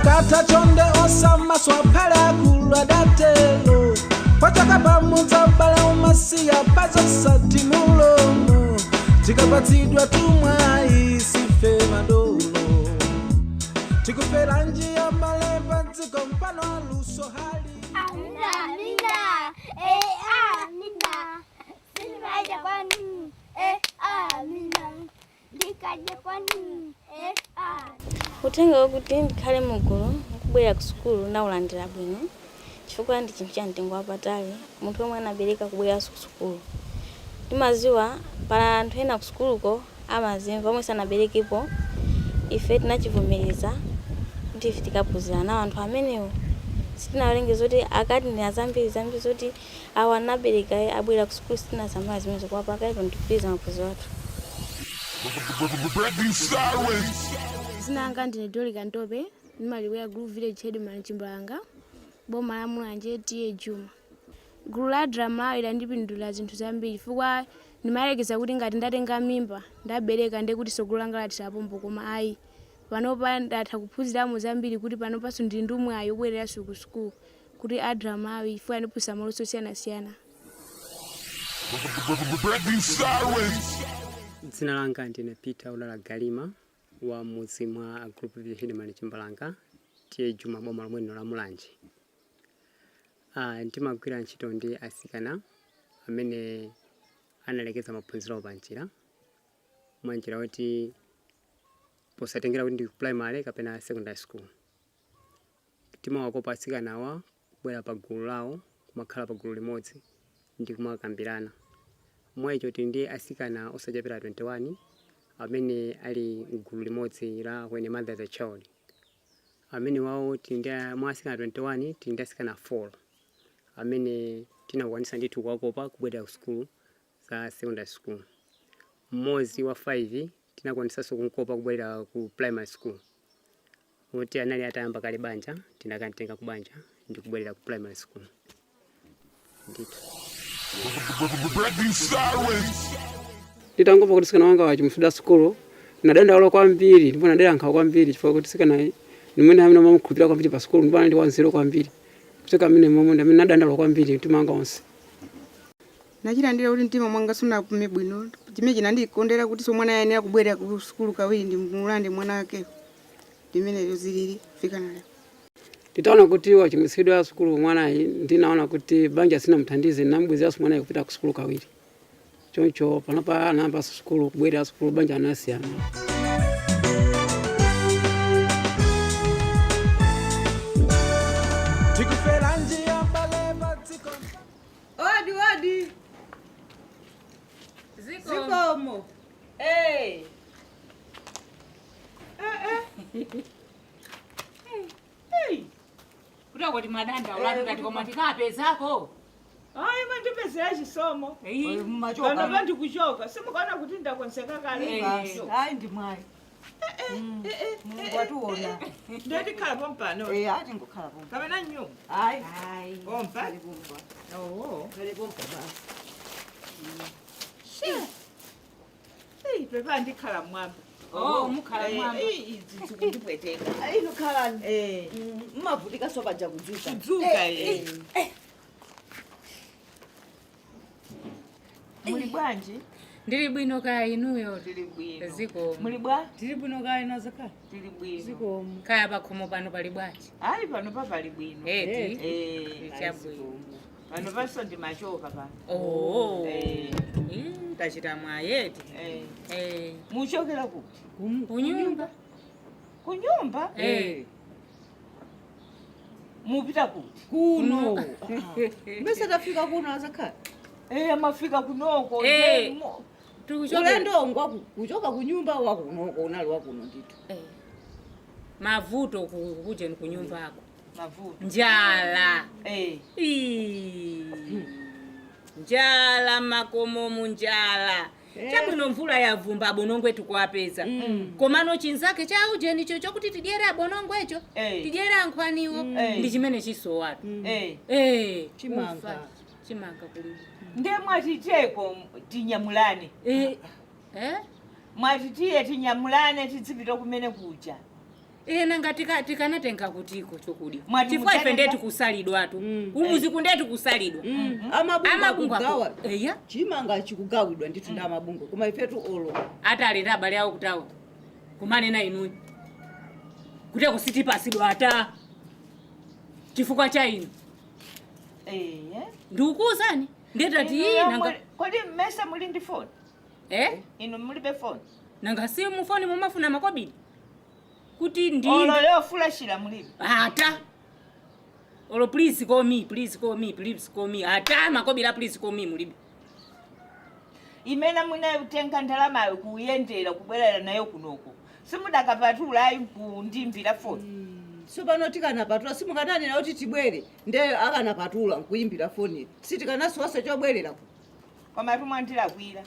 Akatha chonde osamaswa phala akulu adatelo pachoka pamudza bala umasiya pazosati mulomo tikapatsidwa tumwayi sife madolo tikufera njia mbale padziko mpano aluso hali. Amina, Amina, eh, Amina. Silvaja kwani, eh, Amina. Ndikaja kwani, eh, Amina. Uthenga wakuti ndikhale mugulu nkubwera ku sukulu naulandira bwino chifukwa ndi chinthu cha mtengo wapatali munthu omwe anabereka kubweranso ku sukulu. Timaziwa pala anthu ena ku sukuluko amazimva omwe sanaberekepo, ife tinachivomereza kuti ife tikaphunzira nawo anthu amenewo. Sitinawerenge zoti akatinena zambiri zambiri zoti awa anabereka abwera ku sukulu, sitinasamala zimenezo koma pakalipo ndikupitiriza maphunziro athu. Dzina langa ndine Dorika Ntope, ndimachokera Group Village Headman Chimbalanga, boma la Mulanje, TA Juma. Gulu la ADRA Malawi landipindulira zinthu zambiri chifukwa ndimayelekeza kuti ngati ndatenga mimba ndabereka ndiye kuti tsogolo langa lathera pompo, koma ayi, panopa ndatha kuphunziramo zambiri kuti panopanso ndili ndi mwayi wobwereranso ku sukulu kuti ADRA Malawi chifukwa yandiphunzitsa maluso osiyanasiyana. Dzina langa ndine Peter Ulala Galima wa mudzi mwa Group Village Headman Chimbalanga, TA Juma, boma lomwe lino la Mulanje. Ndimagwira ntchito ndi asikana amene analekeza maphunziro pa njira, mwa njira yoti posatengera kuti ndi primary kapena secondary school. Timawakopa asikanawa kubwera pa gulu lawo, kumakhala pa gulu limodzi ndi kumakambirana. Mwa icho tili ndi asikana osachepera 21 amene ali mgulu limodzi la When a Mother is a Child. Amene wawo tili ndi mwa asikana 21 tili ndi asikana 4 amene tinakwanisa ndithu kuwakopa kubwerera ku sukulu za secondary school. Mmodzi wa 5 tinakwanisanso kumkopa kubwerera ku primary school, kuti anali atayamba kale banja, tinakamtenga ku banja ndi kubwerera ku primary school ndithu. Nditangomva kuti sikana wanga wachimwitsidwa sukulu, nadandaula kwambiri ndipo nadera nkhawa kwambiri chifukwa kuti sikana nimene amene amamukhulupirira kwambiri pa sukulu ndipo anali wanzeru kwambiri. Kuchoka amene momwe ndamene nadandaula kwambiri mtima wanga wonse. Nachilandira kuti mtima mwanga sunapume bwino, chimene chinandikondera kuti so mwana ayenera kubwerera ku sukulu kawiri ndi mulande mwana wake ndimeneyo zilili kufika nalero. Titaona kuti wachimwitsidwa sukulu mwanayi, ndinaona kuti banja sinamuthandize, ndinamubwezeranso mwanayi kupita ku sukulu kawiri. Choncho panopa anayamba sukulu, kubwerera sukulu, banja anasiyana. Tikufera njia mbale padziko. Odi, odi. Zikomo. Eh. Eh, eh. Hey. Kuti kuti madanda ulatu tati koma tikapezako. Ayi, mandipezera chisomo. Eh. Pano pandikuchoka simukaona kuti ndakonzeka kale. Hayi, ndi mwayi, Mulungu ationa. Ndikhala pompano. Eh, ati ngokhala pompa. Kapena nyumba? Hayi. Pompa. Khale pompa. Oh. Khale pompa basi. Hey, pepa, ndikhala mwamba. Oh, mukhala mwamba. Eh, izi zikundipweteka. Inu khalani. Eh. Mmavutika sopaja kudzuka. Kudzuka, eh. Muli bwanji? Ndili bwino, kaya inuyo? Ndili bwino. Zikomo. Muli bwa? Tili bwino, kaya inu azakhala? Tili bwino. Kaya pakhomo pano pali bwanji? Ayi, pano pali bwino. Eti. Eh. Chabwino. Pano paso ndimachoka pano. Oh. Eh. Tachita mwayeti. Eh. Eh. Muchokera kuti? Kunyumba. Kunyumba? Eh. Mupita kuti? Kuno. Mese tafika kuno azakhala. Eh, amafika kunoko. Eh. Tikuchokera. Ulendo ngwa kuchoka kunyumba wakunoko unali wakuno ndithu. Eh. Mavuto kujeni kunyumbako. Mavuto. Njala. Eh. Ii. Njala makomomu, njala. Chabwino mvula yavumba, abonongwe tikuwapeza, komano chinzake cha ujenicho chokuti tidyere abonongwecho, Eh. tidyere ankhwaniwo, Eh. ndi chimene chisowatu. Eh. Eh, Chimanga. ufa, chimanga kulibe. Ndiye mwatiteko tinyamulane. Eh. Eh? Mwatitiye tinyamulane tidzipita kumene kuja. Nanga tikanatenga kutiko chokudya Mwati chifukwa ife mudzatenga? ndetu kusalidwatu umuzi kundetu kusalidwa. Amabungwe Amabungwe akugawa. Eya. Chimanga chikugawidwa ndithu ndi amabungwe, koma ifetu olo Ataleta abale awo kutawo kumanena inuyi kuteko sitipasidwa ata chifukwa cha inu. Ndikukuwuzani ndetati Inu iyi yomwe- nanga Kodi mmesa muli ndi foni? Eh? Inu mulibe foni? Nanga si mufoni mumafuna makobidi kuti ndi Olo yofulashira mulibe? Ata olo please call me, please call me, please call me, ata makobidi a please call me mulibe. Imene munatenga ndalamayo kuyendera kubwerera nayo kunoko, simudakapatula ayi kundimbira foni? Sopano tikanapatula, simukananena kuti tibwere? Nde akanapatula nkuyimbira foni, sitikanasowaso chobwerera ku. Koma tumwandilakwira.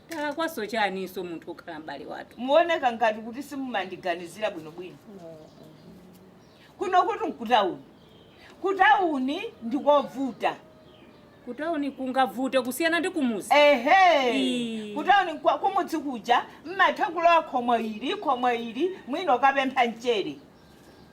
Talakwaso chaniso munthu okhala m'bale wathu? Muoneka ngati kuti simumandiganizira bwinobwino. Kuno kuti nkutauni, kutauni ndikovuta. Kutauni kungavute kusiyana ndi kumuzi? Ehe. Ii. Kutauni kumudzi kuja mmatha kulowa khomo ili, khomo ili, mwina ukapempha mchere.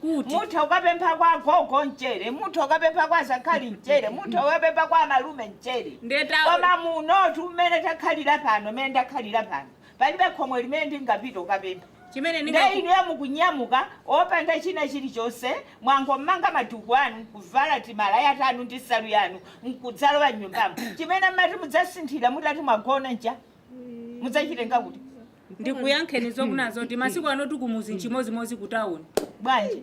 Kuti mutha ukapempha kwa gogo mchere, mutha ukapempha kwa zakhali mchere, mutha ukapempha kwa malume mchere. Ndeta Koma munotu mmene takhalira pano, mmene ndakhalira pano, palibe khomo limene ndingapita ukapempha. Chimene Nde ninga inuyo mukunyamuka opanda china chilichonse, mwangomanga maduku anu, nkuvala timalaya tanu ndi nsalu yanu, nkudzalowa mnyumbamo. Chimene mmati mudzasinthira mutati mwagona nja mudzachitenga kuti? Ndikuyankheni zokunazo kuti masiku ano tikumuzi nchimozimozi kutauni. Bwanji?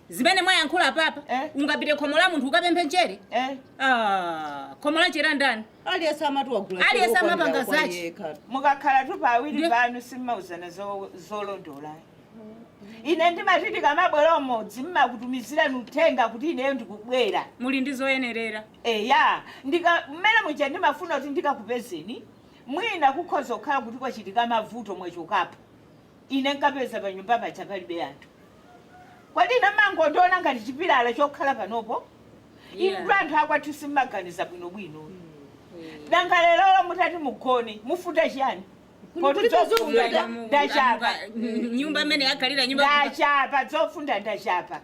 Zimene mwayankhula papa, Eh. ungapite khomo la munthu ukapemphe mchere? Eh. Ah, khomo la mchere ndani? Aliyense amati wagula. Aliyense amapanga zachi. Mukakhala tu pawiri panu simmauzana zolondola. Ine ndimati ndikamabwera umodzi mmakutumizirani uthenga kuti ineyo ndikubwera. Muli ndi zoyenerera. Eya, ndika mmene muja ndimafuna kuti ndikakupezeni, mwina kukhoza kukhala kuti kwachitika mavuto mwachokapo, ine nkapeza pa nyumba paja palibe anthu. Kodi ine mangondiona ngati chipilala chokhala panopo? Inu anthu akwathu simmaganiza bwinobwino. Danga lero mutati mugone mufuta chiyani? Poti Kulibe zofunda zofunda. ndachapa. Nyumba imene yakhalira nyumba. Ndachapa zofunda, ndachapa.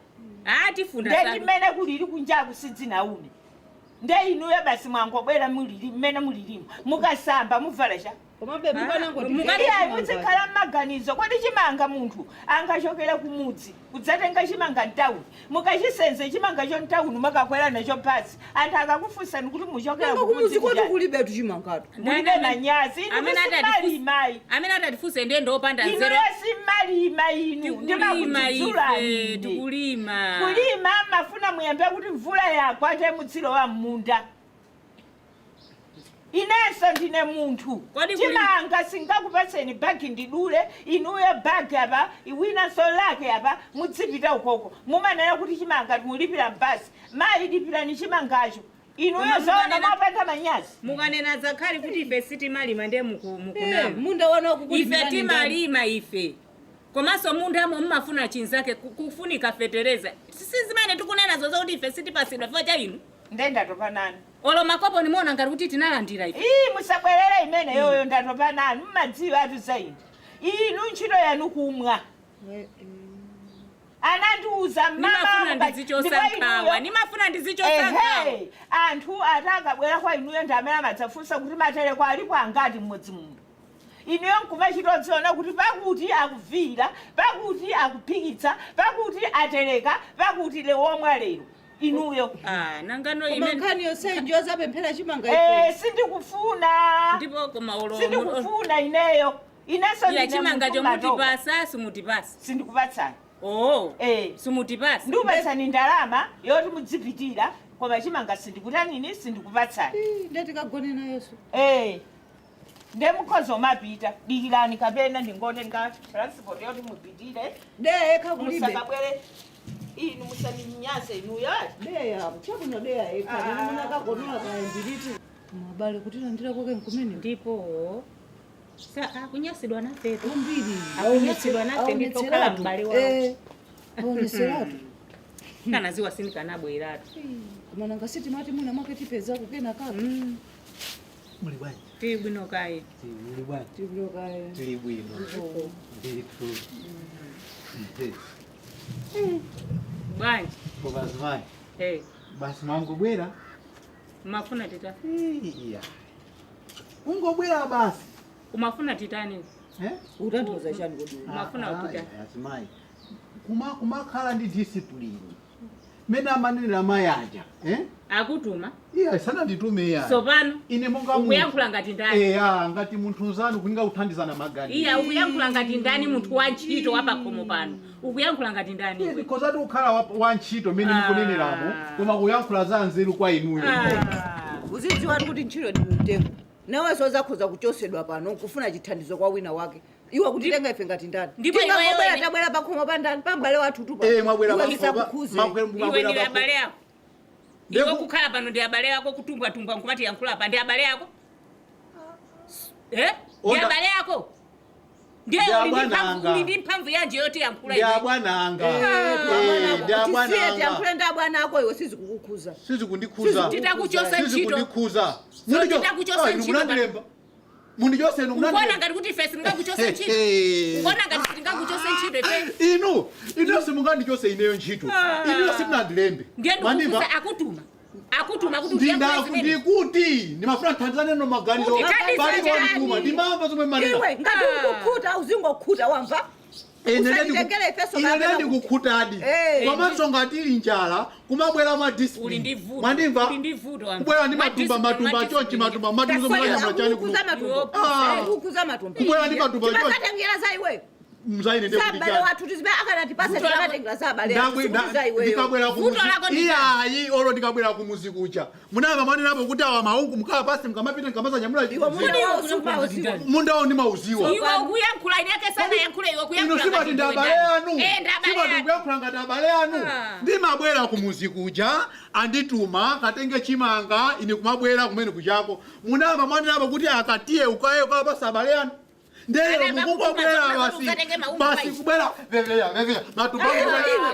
Ah, tifunda. Nde Sanu. ndimene kulili kunjaku sidzinaume. Nde inuyo basi mwangobwera mulili mmene mulilimo, mukasamba muvala cha Komabe mukanangoti Iye muzikhala mmaganizo. Kodi chimanga munthu angachokera kumudzi kudzatenga chimanga mtawuni, mukachisenze chimanga cho mtawuni, makakwera nacho basi, anthu akakufunsani kuti muchokera Nanga kumudzi kumudzi kwatu kuchani? kulibetu chimangatu. Mulibe manyazi inu. Amene Simalima. Amene atatifunse ndiye ndiopanda Inu nzeru. simalima inu. Tikulima ife. Ndimakudzudzulani. Tikulima. Kulima mafuna muyambe kuti mvula yagwa nde mudzilowa m'munda. Inenso ndine munthu. Kodi kulima- Chimanga singakupatseni bagi ndidule, inuyo bagi apa, winanso lake apa, mudzipita ukoko mumanena kuti chimanga mulipira mbasi, mayi lipirani chimangacho. Inuyo Koma zoona mwapanda manyazi. Mukanena zakhali kuti ife sitimalima ndiye mukunama. Munda wanu Ife wakukulipirani ndani? timalima ife, komanso mundamo mmafuna chinzake kufunika fetereza. Si zimene tikunena zozo kuti ife sitipasidwa chifukwa cha inu? Nde ndatopa nanu. Olo makopo nimuona ngati kuti tinalandira ife. Ii, musabwerere imene yoyo, ndatopa nanu. Mmadziwa atu za inu. Inu ntchito yanu kumwa. Anandiuza mama. Nimafuna ndizichosa Ndipo nkhawa. Nimafuna ndizichosa nkhawa. Ehe, anthu atakabwera kwa inuyo ndi amene amadzafunsa kuti matereko alipo angati mmudzi muno. Inuyo nkumachitodziona kuti pakuti akuvira, pakuti akuphikitsa, pakuti atereka, pakuti lewomwa lero inuyo. Ah, nangano Koma imene nkhani yonseyi ndiyo zapemphera chimanga Eh, ife? sindikufuna. Ndipo koma olo Sindikufuna ineyo, inenso ya ndine chimanga munthu matopa. chomutipasa simutipasa. Sindikupatsani. Oh. Eh. Simutipasa. Ndikupatsani ndalama yoti mudzipitira, koma chimanga sindikutanini, sindikupatsani. Nde tikagone nayoso. Eh. Nde mukhoza umapita, dikirani kapena ndingotenga transport yoti mupitire. Deya yekha kulibe. Musakabwere inu, musaninyaze inuyo. Deya chabwino, deya yekha nene munakagonola kayambiriti mabale kutilandira kwake nkumene. Ndipo sa akunyasidwa nafe. Kwambiri. Akunyasidwa nafe ndipo khala m'bale wawo. Aoneseratu. Kanaziwa sinikanabweratu. Koma nanga sitimati mwina mwake tipeza kukena kaka. Muli bwanji? Tili bwino kaye. Muli bwanji? Tibwino kaye. Tili bwino ndithu. Bwanji? Koma azimayi. Eh, Basi mwangobwera. Umafuna tita? Iya. Ungobwera basi. Umafuna titani? Eh? Utanthauza chani kodi? Umafuna Ah, utita? ah, azimayi. Kumakhala ndi discipline. Mene amanenera amayi aja. Eh? Akutuma? Iya, sananditume iya. Sopano? Ine monga munthu. Ukuyankhula ngati ndani? Eya, ngati munthu nzanu kuninga kuthandizana maganizo. Iya, ukuyankhula ngati ndani munthu wa ntchito wa pakhomo pano? Ukuyankhula ngati ndani iwe? Because ati kukhala wa ntchito mene mukuneneramo, koma kuyankhula za nzeru kwa inuyo. Uzidziwa kuti ntchito ndi mtengo. Nawenso uzakhoza kuchosedwa pano kufuna chithandizo kwa wina wake. Iwe kutitenga ife ngati ndani? Ndipo iweyo Tingangobwera ine- tabwera pakhomo pa ndani pa m'bale wathu tupa. Eh, mwabwera Iwe pakhomo pa- tisakukhuze. Iwe ndi abale ako. Iwe kukhala pano ndi abale ako kutumbwatumbwa nkumati yankhula pa ndi abale ako? Eh? Ndi abale ako? Ndiye Ndi uli ndi abwana mphamvu anga. uli ndi mphamvu yanji yoti yankhula Ndi iwe? abwana anga. Eh, Eh, ndi abwana Tisiye anga. tiyankhule ndi abwana ako iwe sizikukukhuza. Sizikundikhuza. Titakuchosa ntchito. Sizikundikhuza. So titakuchosa ntchito Munandilemba. Mundichose inu Ukuona munandilemba. ngati kuti ife sitingakuchose ntchito? Ukuona ngati sitingakuchose ntchito ife? Inu, inu simungandichose ineyo ntchito. Ah. Inu simunandilembe. Ndiye Mwandimva? ndikukuza akutuma. Akutuma kuti uyankhule zimene. Ndikuti ndimafuna thandizane no maganizo. Kutithandiza Palipo chani? ndikuma ndimamva zomwe manena. Iwe ngati ukukhuta uzingokhuta wamva? Usatitengere ifeso Ine kapena ndikukhutadi. Eh. Komanso ngati ili njala kumabwera mwa discipline. Mwandimva? Uli ndi vuto wamva. Kubwera ndi matumba matumba chonchi matumba matumba mukanyamula chani kuno. Akukuza matumbo. Ah. Akukuza matumbo. Kubwera ndi matumba chonchi. Timakatengera za iweyo. Mzaine ndiye Za kuti abale chani. wathu tizimene akanatipasa timakatengera za abale athu. Sikuti za iweyo. Ndikabwera kumuzi iyayi olo ndikabwera kumuzi kucha munayamba mwanenapo kuti awa maungu mukhala pasi mkamapita mkamazanyamula Iwe munda wawo sumauziwa. munda wawo ndimauziwa Iwe ukuyankhula ine ake sana yankhula iwe inu kuyankhula simati ngati ndi ndiwe abale ndani. anu Eh, ndi abale simati anu. kuyankhula ngati abale anu ndimabwera kumuzi kuja andituma katenge chimanga ine kumabwera kumene kuchako munayamba mwanenapo kuti akatiye ukaye ukapasa abale anu ndeyero Anayamba mukungobwera kutuma basi ukatenge maungu basi kwa kubwera veveya veveya matumba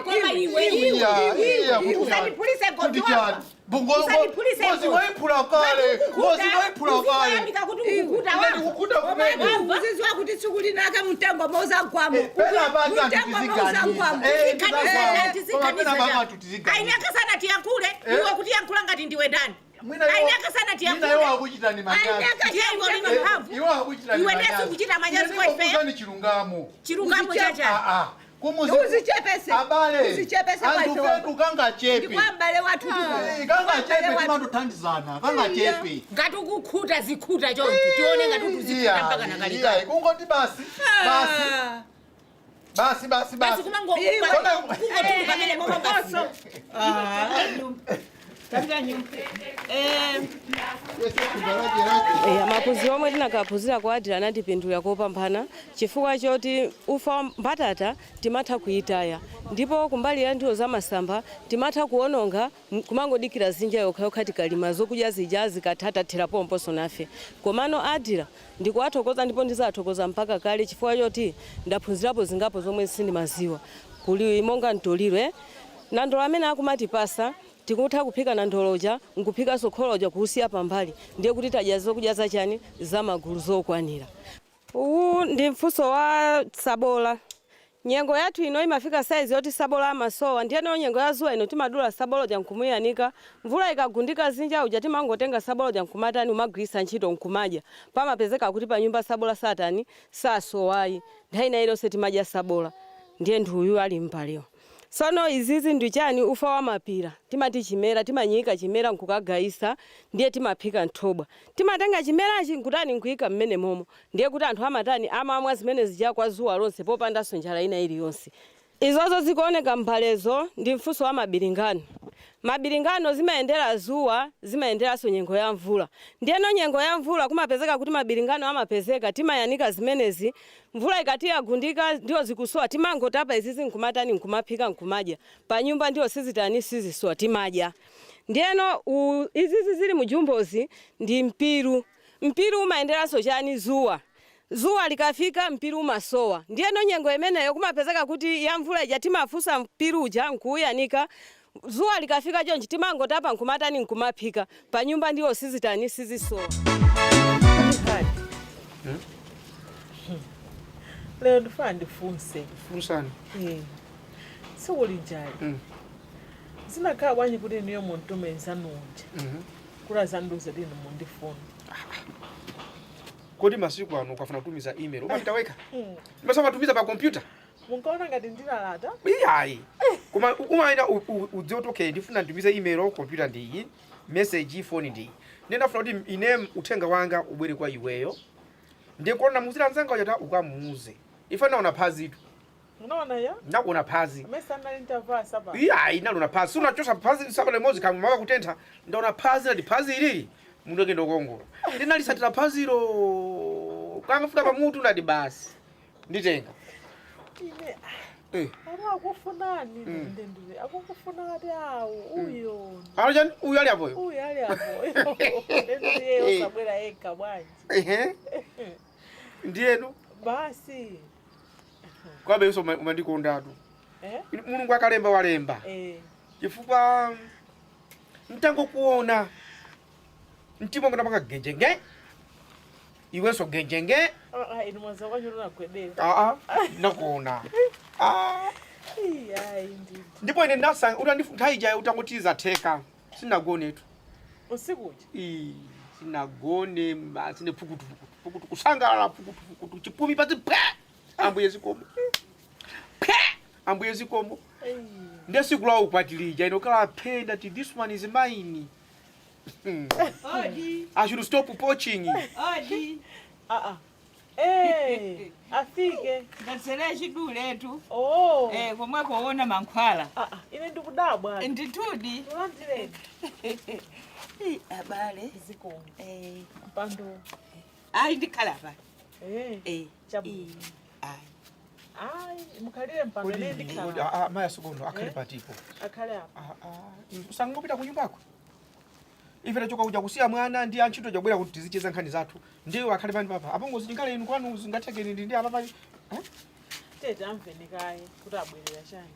Koma iwe, Iya, iya, kuti Usandipulise chani? ngozi Kuti chani? wako. Ngozi mwayiphula kale, ngozi mwayiphula kale. Uzikuyambika kuti ukukuta Ine wako. ndikukuta kumene. Uziziwa kuti tsiku linake mtengo mouzagwamo. Pena pake anthu Mtengo tiziganiza. mouzagwamo. Eh, Tiziganiza, tiziganiza. Koma pena pake anthu tiziganiza. Ainaka sana tiyankhule Eh? iwe kuti yankhula ngati ndiwe ndani. Mwina iwo- Ainaka sana tiyankhule. mwina iwo akuchitani manyazi. Ainaka ndiye iwe uli Eh, mphamvu. Iwo akuchitani Iwe ndiye manyazi. sikuchita manyazi Ine kwa ife. ndikukuuzani chilungamo. Chilungamo chachani. Ah, ah. Kumuzi- Uzichepese. Abale. Uzichepese kwa Anthu ife wako. fetu kangachepe. Ndi kwa m'bale wathu tupa. Eh, kangachepe M'bale wathu. timandothandizana, kangachepe. Ngati ukukhuta zikhuta chonchi tione ngati utuzikhuta Iya, mpaka iya, nakalikali. kungoti basi, basi. Basi, basi, Basi basi. kumango pamene momwe basi. Eya, maphunziro omwe tinakaphunzira kwa ADRA anatipindulira kopambana chifukwa choti ufa wa mbatata timatha kuyitaya ndipo kumbali ya ndiwo zamasamba timatha kuononga kumangodikira zinja yokhayokha tikalima zokudya zija zikatha tathera pomponso nafe. Komano ADRA ndikuwathokoza ndipo ndizathokoza mpaka kale chifukwa choti ndaphunzirapo zingapo zomwe sindimaziwa kuli monga mtoliro nandolo amene akumatipasa tikutha kuphika nandoloja nkuphikanso kholoja kuusiya pambali ndiye kuti tadya zokudya zachani zamagulu zokwanira. Uwu ndi mfunso wa sabola. Nyengo yathu ino imafika saizi yoti sabola amasowa ndiyeno nyengo ya zuwa ino timadula sabola nkumuyanika mvula ikagundika zinja uja timangotenga sabola nkumatani umagwiritsa ntchito nkumadya pamapezeka kuti pa nyumba sabola satani sasowayi nthawi ina iliyonse timadya sabola ndiye nthuyu ali mpalewa. Sono izizi ndi chani ufa wa mapira timati chimera timanyika chimera nkukagayisa ndiye timaphika nthobwa timatenga chimerachi nkutani nkuyika mmene momo ndiye kuti anthu amatani amamwa zimene zija kwa zuwa lonse popandanso njala ina iliyonse. Izozo zikuoneka mphalezo ndi mfunso wa mabilingano. Mabilingano zimayendera zuwa zimayenderanso nyengo ya mvula ndiyeno nyengo ya mvula kumapezeka kuti mabilingano amapezeka timayanika zimenezi mvula ikati yagundika ndiyo zikusowa timangotapa izizi nkumatani nkumaphika nkumadya pa nyumba ndiyo sizitani sizisowa timadya. Ndiyeno izizi zili mujumbozi ndi mpiru. Mpiru umayenderanso chani zuwa. Zuwa likafika mpiru umasowa ndiyeno nyengo imeneyo kumapezeka kuti ya mvula ija timafusa mpiru uja nkuuyanika zuwa likafika chonchi timangotapa nkumatani nkumaphika pa nyumba ndiyo sizitani sizisowa. Lero ndifuna ndifunse. Funsani. Eh. Tsiku lijali. Zinakhala bwanji kuti inuyo muntume nzanu uja? Kuti azandiuze kuti inu mundifuna. Kodi masiku ano ukafuna kutumiza email umapita wekha? Masa umatumiza pa kompyuta? Munkaona ngati ndilalata? Iyayi. Koma umayenda udziwe kuti okay, ndifuna nditumize email, kompyuta ndiyi, message, phone ndiyi. Ndiye ndafuna kuti ine uthenga wanga ubwere kwa iweyo. Ndiye kuona muzira nzanga uja ta ukamuuze. Ife naona phazitu. Munaona ya? Nakuona phazi. Amene sanali ntavala sapa. Iyayi, nalona phazi. Sunachosa phazi sabata limodzi kamwe maka kutentha. Ndaona phazi nati phazi ilili. Munthu wake ndokongola. Ndinalisatira phazilo. Kangafika pamutu ndati basi. Nditenga. Ine Eh. ari akufunani ndendire akukufuna ati awo uyo. Alo uyu ali apoyo. Uyo ali apo. Ndendire osabwera yekha bwanji. Ehe. Ndiyenu Basi. kwabe iso umandikondatu. Eh? Mulungu akalemba walemba. Eh. Chifukwa mtangokuona mtima wanga unapanga genjenge. Iwenso genjenge. Ah ah inu mwanza kwanyu lunagwedera. Aa, nakuona. Ah. Iyayi ndithu. Ndipo ine ndasanga nthawi ija utangotiza theka. Sinagonetu. Usiku uja. Ii, sinagone basi ne pukutu pukutu pukutu kusangalala pukutu pukutu chipumi pati pwe. Ambuye zikomo. Pwe. Ambuye zikomo. Ndiye siku lawo ukwatilija ino kala phe ndati this one is mine. Odi. I should stop poaching. Odi. Ah ah. Eh, afike. Ngatsele chiduletu. Oh. Eh, komwe kuona mankhwala. Ah ah, ine ndikudabwa. Ndithudi. Tulandireni. Abale. Zikomo. Eh. Mpando. Ayi ndikhala pa. Eh. Eh. Chabu. Ayi. Ayi, mukhalire mpando ine ndikhala. Ah, maya sikono akhale Eh? patipo. Akhale apa. Usangopita kunyumbako. Ife tachoka kuja kusiya mwana ndi antchito jabwera kuti tizicheza nkhani zathu. Ndiye akhale pani papa. Apongozi ndingale inu kwanu zingathekeni ndi ndi apa pali. Tete amveni kaye kuti abwerera chani.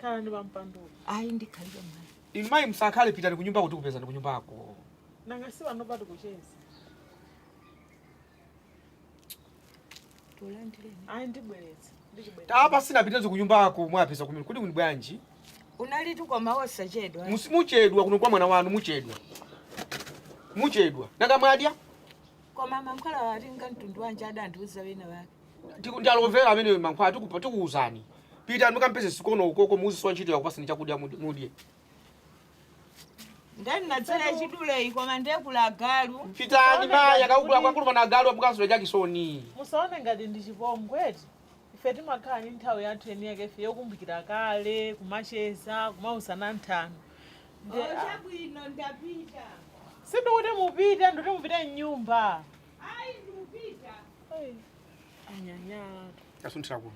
Khala ndi pampando. Ayi ndikhalire mwana. Inu mayi musakhale pitani kunyumba kuti kupezani kunyumbako. Nanga si pano pati kucheza. Tulandireni. Ayi ndibweretsa. Ndichibweretsa. Apa sinapitenso kunyumbako mwapeza kumene kuti kuni bwanji. Unalitu koma osachedwa. Muchedwa kuno kwa mwana wanu muchedwa. Muchedwa. Nanga mwadya? Koma mankhwala watinga mtundu wanje adandiuza wina wake. Ndi aloe vera amene mankhwala tikuwuzani. Pitani mukampeze sikono ukoko muzisowa ntchito yakupasani chakudya mudye. Ndani natsele chiduleyi koma ndekula galu. Pitani mayi akakula kwakulu pana galu amukansula jakisoni. Musaone ngati ndi chipongwe. Ife timakhala ndi nthawi yathu eni yake ife yokumbukira kale, kumacheza, kumauzana nthano. Chabwino ndapita. Sindikuti mupite, ndikuti mupite mnyumba. Ayi ndikupita. Anyanyala. Asunthira kuno.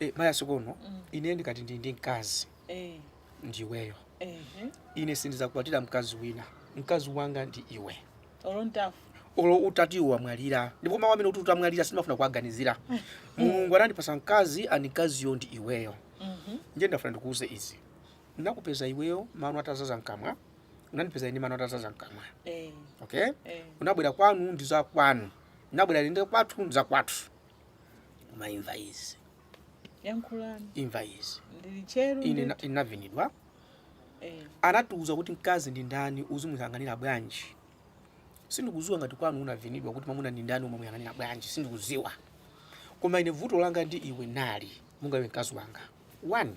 Eh, maya sikono, ine ndikati ndi mkazi. Eh. Ndiweyo. Eh. Ine sindizakukwatira mkazi wina. Mkazi wanga ndi iwe. Olo ntafu. Olo utati wamwalira. Ndipo mawu amene kuti utamwalira sindimafuna kuwaganizira. Mulungu anandipasa mkazi ani mkaziyo ndi iweyo. Ndiye ndafuna ndikuuze izi. Ndakupeza iweyo mano atazaza mkamwa. Unandipeza ine mano atazaza mkamwa. Eh. Okay? Eh. Unabwera kwanu ndi za kwanu. Ndabwera ndi kwathu ndi za kwathu. Umayimva izi. Yankhulani. Imva izi. Ndili chero. Ine inavinidwa. Eh. Anatiuza kuti mkazi ndi ndani uzimuyang'anira bwanji. Sindikuziwa ngati kwanu unavinidwa kuti mwamuna ndi ndani umamuyang'anira bwanji sindikuziwa. Koma ine vuto langa ndi iwe nali munga iwe mkazi wanga. One,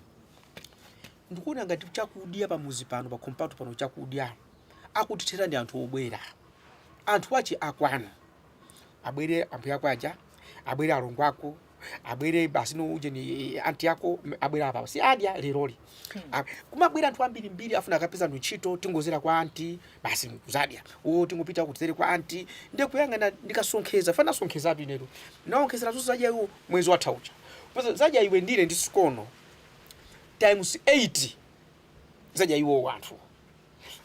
ndikuona ngati chakudya pamuzi pano pa compound pano chakudya akutithera ndi anthu obwera. Anthu achi akwanu. Abwere ambuya ako aja, abwere alongo ako, abwere basi no uje ni anti yako abwere apa si adya leroli. Kumabwera anthu ambiri mbiri afuna akapeza anthu ntchito tingozera kwa anti basi kuzadya. O tingopita kudzere kwa anti ndiye kuyang'ana ndikasonkheza fana sonkhezatu inetu. Naonkhezera zonse zadya iwo mwezi watha uja. Pesa zadya iwe ndine ndi sikono times 8 zadya iwo anthu.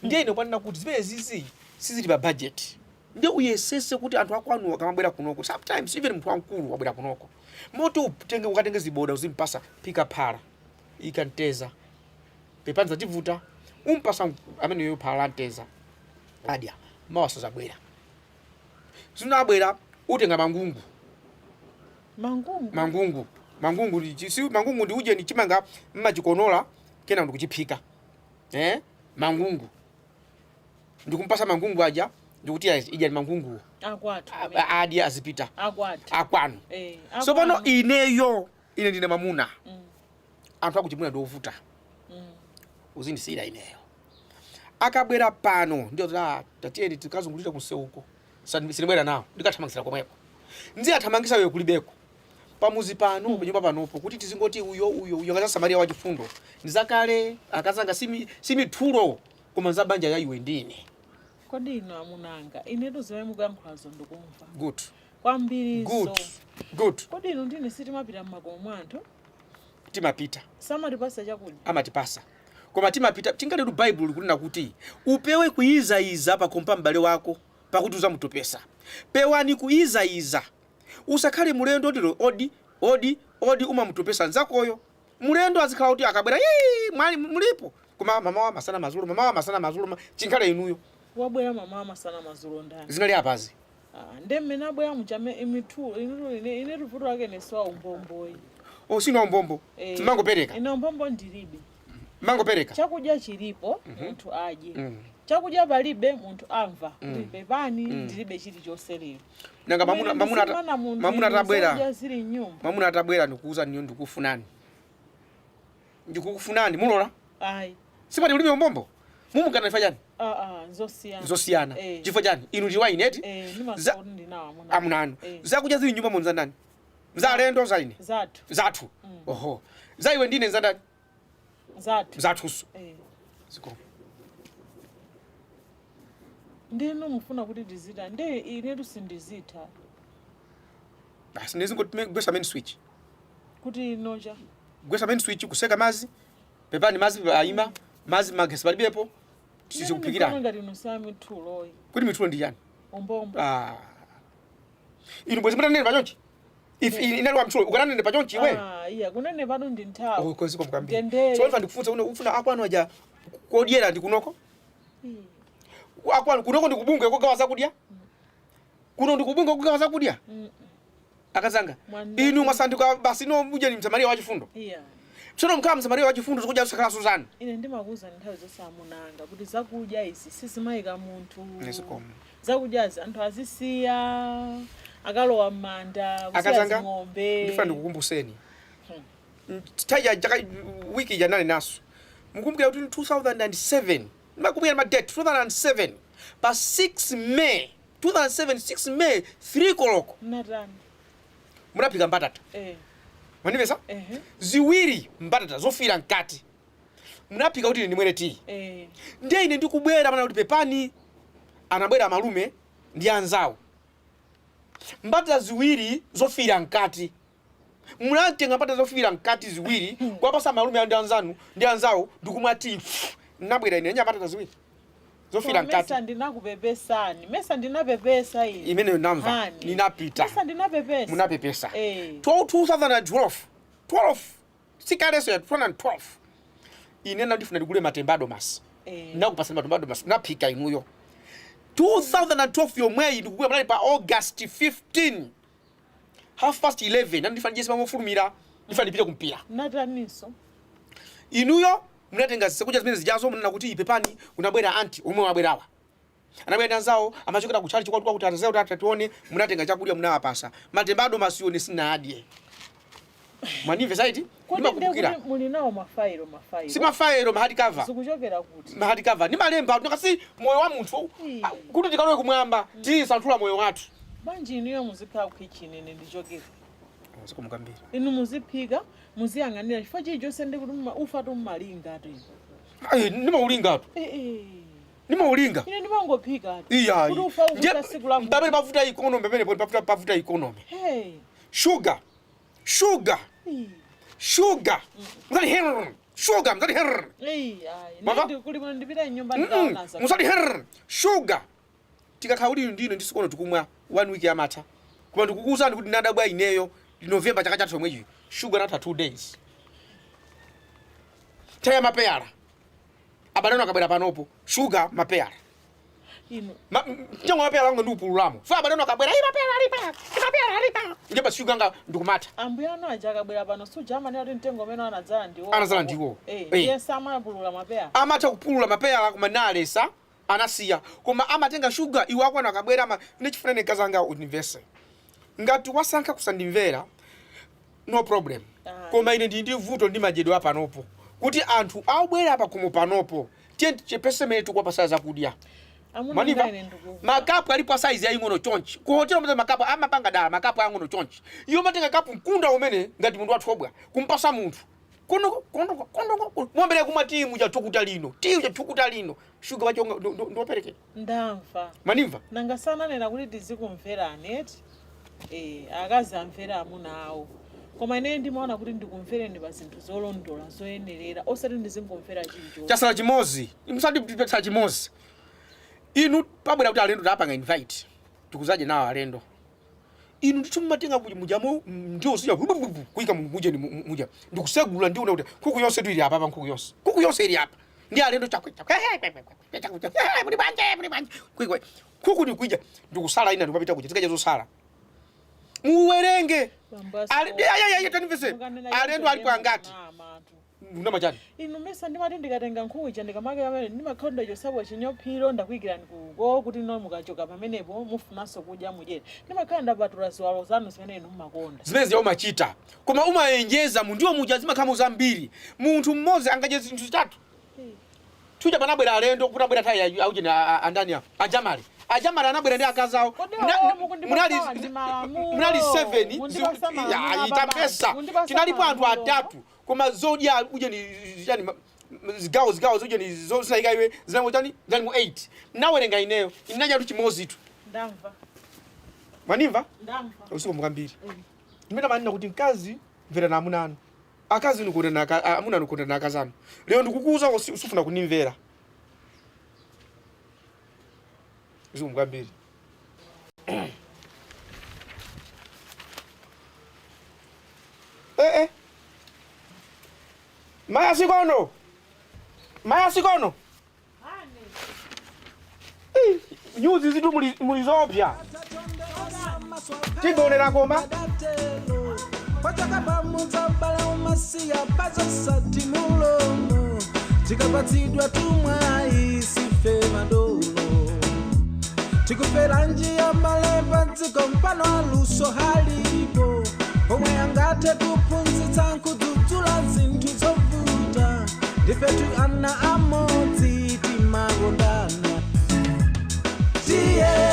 Ndiye ine kwanena kuti zimene zizi sizili pa budget. Ndiye uyesese kuti anthu akwanu akamabwera kunoko sometimes even munthu wamkulu wabwera kunoko moti utenge ukatenge ziboda uzimpasa phika phala ikanteza pepani zativuta umpasa ameneyo phala la mteza adya mawa sazabwera zinabwera Utenga mangungu. Mangungu? Mangungu, mangungu ndi si mangungu ndi uje, ni chimanga mmachikonola kena ndikuchiphika, eh? Mangungu ndikumpasa mangungu aja, ndikuti ija ni mangunguwo. Akwathu. Adye azipita. Akwathu. Akwanu. Eh. So pano akwanu. Ineyo ine ndine mamuna, anthu akuchimuna ndi ovuta. Uzindisiyira ineyo. Akabwera pano ndio tatiyeni tikazungulira kunsewuko. Sindibwera nawo, ndikathamangisira komweko, ndiyathamangisa iwe kulibeko pamuzi pano, panyumba panopo, kuti tizingoti uyo uyo uyo ngati Samariya wachifundo. Ndizakale akazanga, simithulo koma za banja ya iwe ndine. Kodi inu amunanga, inetu zimene mukuyankhulazo ndikumva Good. kwambiriso. Good, good. Kodi inu ndine sitimapita mmakomo mwa anthu? Timapita. Samatipasa chakudya? Amatipasa, koma timapita chingaletu. Baibulo likunena kuti upewe kuyizayiza pakompa m'bale wako, pakuti uzamutopesa. Pewani kuyizayiza, usakhale mulendo ndilo odi odi odi, umamutopesa nzakoyo. Mulendo azikhala kuti akabwera, "Yii, mwali mulipo?" Koma mamawa, masana, madzulo, mamawa, masana, madzulo, chinkhale inuyo. Wabwera mamawa, masana, madzulo ndani? Zinali apazi. Ah, nde mmene abwera muchame imithulo inutu. Ine inetu vuto lake nesowa umbomboyi. Osina umbombo? Eh, Mangopereka. Ine umbombo ndilibe. Mangopereka. Chakudya chilipo, munthu adye. Chakudya palibe, munthu amva kuti pepani, ndilibe chilichonse lero. Nanga mamuna Kumene mamuna ndizimana munthu mamuna inu atabwera zakudya zili mnyumba. Mamuna atabwera ndikuuza niyo ndikufunani, ndikukufunani, mulola? Ayi. Sipati ulibe umbombo, mumukana chifukwa chani? Ah, ah, nzosiyana. Zosiyana. Eh. Chifukwa chani? Inu ndi waine eti? Eh, ndimadziwa kuti ndinawo amuna. Amuna anu. Eh. Zakudya zili nyumba muno ndani? Za alendo, za ine? Zathu. Zathu. Oho, za iwe ndine za ndani? Zathu. Zathunso. Eh. Ziko. Ndinu mufuna kuti ndizita nde inetu sindizitha. Basi, ndizingogwesa main switch. Kuti inocha? Gwesa main switch, kuseka mazi, pepani, mazi ayima, mazi magesi palibepo, tizikuphikirani. Ngati inu samithuloyi. Kuti mithulo ndi chani? Umbombo. Ah. Inu bwezi mutanene pachonchi, if inali wa mthulo ukananene pachonchi iwe. Ah, iya, kunene pano ndi nthawi. Oh, koziko mkambiri. Mtendere. So ifa ndikufunsa, une ufuna akwanu aja kodyera ndi kunoko? Akwanu kunoko ndikubungwe kogawa zakudya? Kuno ndikubungwe kogawa zakudya? Akazanga, inu mwasanduka basi no muje ni Msamaria wachifundo. Iya. Tsono mkhala Msamaria wachifundo, zikudya zisakhala zanu. Ine ndimakuwuza nthawi zonse amunanga kuti zakudya izi sizimayika munthu. Nezikomo. Zakudyazi anthu azisiya akalowa m'manda, kusiya Akazanga, zing'ombe. ndifuna ndikukumbuseni. Taja chaka wiki janali naso. Mukumbukira kuti 2007, ndimakumbukira ma date, 2007 pa 6 May 2007, 6 May, 3 koloko. Natani? Munaphika mbatata. Eh. Mwandipeza? Ehe. Ziwiri mbatata zofira mkati munaphika kuti ndimwere tiyi. Eh. Ndiye ine ndikubwera mana kuti pepani, anabwera malume ndi anzawo, mbatata ziwiri zofira mkati, munatenga mbatata zofira mkati ziwiri kuwapasa malume ndi anzanu ndi anzawo, ndikumwa tiyi. Nabwera ine nya mbatata ziwiri zofira mkati. Mesa ndinakupepesani? Mesa ndinapepesa ine? Imeneyo namva. Hani. Ninapita. Mesa ndinapepesa? Munapepesa. Eh. 2012, 12 sikaleso ya 2012, ine ndifuna ndigule matemba adomasi. Eh. Nakupasani matemba adomasi, naphika inuyo. 2012 yomweyi ndikugula panali pa August 15, half past 11, nani ndifuna ndijesi mamofulumira, ndifuna ndipite kumpira. Nataninso? Inuyo munatenga zakudya zimene zijazo, munena kuti ipepani, unabwera anti omwe wabwerawa, anabwera ndi anzawo, amachokera kutchali chikwatu kuti atazewo kuti atatione. Munatenga chakudya munawapasa matemba adomasiwo, sinadye. Mwanimve saiti? Kodi ndiye Ndimakumbukira. kuti muli nawo mafailo, mafailo? Si mafailo, ma hard cover. Zikuchokera kuti? Ma hard cover ndimalemba kasi moyo wa munthu, kuti tikalowe kumwamba tisanthula moyo wathu. Bwanji inuyo muzikhala ku kitchen, ine ndichokera? Zikomo kwambiri. Inu muziphika, muziyang'anira chifukwa chilichonse, ndi kuti ufa tummalinga tu inu. Ayi, ndimaulinga tu. Eh, eh. Ndimaulinga. Ine ndimangophika tu. Iyayi. Kuti ufa ukuta siku la Pamene pavuta economy, pamene pavuta economy. Hey. Sugar, sugar, sugar, muzati her sugar, muzati her. Ei, ayi. Mama? Ndi kuli bwino ndipita mnyumba ndikaona za. Musati her sugar. Tikakhala kuti ndino ndisikono tikumwa one week yamatha, koma ndikukuwuzani kuti ndinadabwa ineyo November chaka chathu chomwechi, sugar natha 2 days. Taya mapeyala, abale anu akabwera panopo, sugar, mapeyala. Inu. Mtengo wa mapera ndi upululamo. Fa abale akabwera imapera alipa. Imapera alipa. Ndiye basi shuga ndikumata. Ambuya anu aja akabwera pano suja amanena kuti mtengo umene anadzala ndiwo. Anadzala ndiwo. Eh, Eh. iye samapulula mapera. Amatha kupulula mapera koma nalesa anasiya koma amatenga shuga iwo akwana akabwera ama ndichifunane mkazi anga univese. Ngati wasankha kusandimvera no problem. Koma ine ndili ndi vuto ndi madyedwe apanopo kuti anthu abwera pakhomo panopo tiye tichepese mene tikuwapasa zakudya. Amuna Maniva? ine ndikuva. Makapu alipo a size yaying'ono chonchi. Ku hotelo mata makapu amapanga dala makapu ayang'ono chonchi. Iwo matenga kapu mkunda umene ngati munthu wathobwa kumpasa munthu. Kuno kuno kuno mwambere kumwa tiyi muja thukuta lino. Tiyi uja thukuta lino. Shuga wacho ndiopereke. Ndamva. Manimva? Nanga sananena kuti tizikumverani eti? Eh, akazi amvera amuna awo. Koma ine ndimaona kuti ndikumvereni pa zinthu zolondola zoyenerera osati ndizingomvera chilichonse. Chasala chimozi. Musati chasala chimozi. Inu pabwera kuti alendo tapanga invite. Tikuzaje nawo alendo. Inu ndithu mumatenga kuti mujamo ndiwo sija kuyika muje ni muja. Ndikusegula ndiona kuti nkhuku yonse tu ili apa pa nkhuku yonse. Nkhuku yonse ili apa. Ndi alendo chakwe chakwe. Chakwe chakwe. Muli bwanje muli bwanje. Kuikwe. Nkhuku ndikuija ndikusala ina ndikupita kuja tikaja zosala. Muwerenge. Tanimvese. Alendo alipo angati. Nduna chani. Inu mesa ndimati ndikatenga nkhuku ija ndikamake pamene ndimakhala ndachosapo chinyophiro ndakuyikirani kuko kuti ino mukachoka pamenepo mufunanso kudya mudyere. Ndimakhala ndapatula ziwalo zanu zimene inu mumakonda. Zimene zija umachita koma umayenjeza mu ndiwo muja zimakhala zambiri. Munthu mmodzi angadye zinthu zitatu. Tuja panabwera alendo kunabwera tayi auje andani apo ajamali. Ajamali anabwera ndi akazi awo. Munali munali 7 itapesa tinalipo anthu atatu koma zodya uje ni yani zigawo zigawo zuje ni zosinayika iwe zinango chani zali mu 8 nawerenga ineyo inaja tu chimozi tu. Ndamva. Manimva? Ndamva. Usiku mukambiri. Ndimene manena kuti mkazi mvera na amuna anu. Akazi nukonda na amuna nukonda na akazi anu. Lero ndikukuuza usufuna kunimvera. Usiku mukambiri. Eh eh. Maya sikono. Maya sikono. Nyuzi zitu mulizopya. Tigonera koma. Tikapatsidwa tumwayi sife madolo tikufera njia mbale padziko mpano aluso halipo pomwe angathe kuphunzitsa nkudzudzula zinthu zovuta ndifetu ana amodzi timakondana tiye.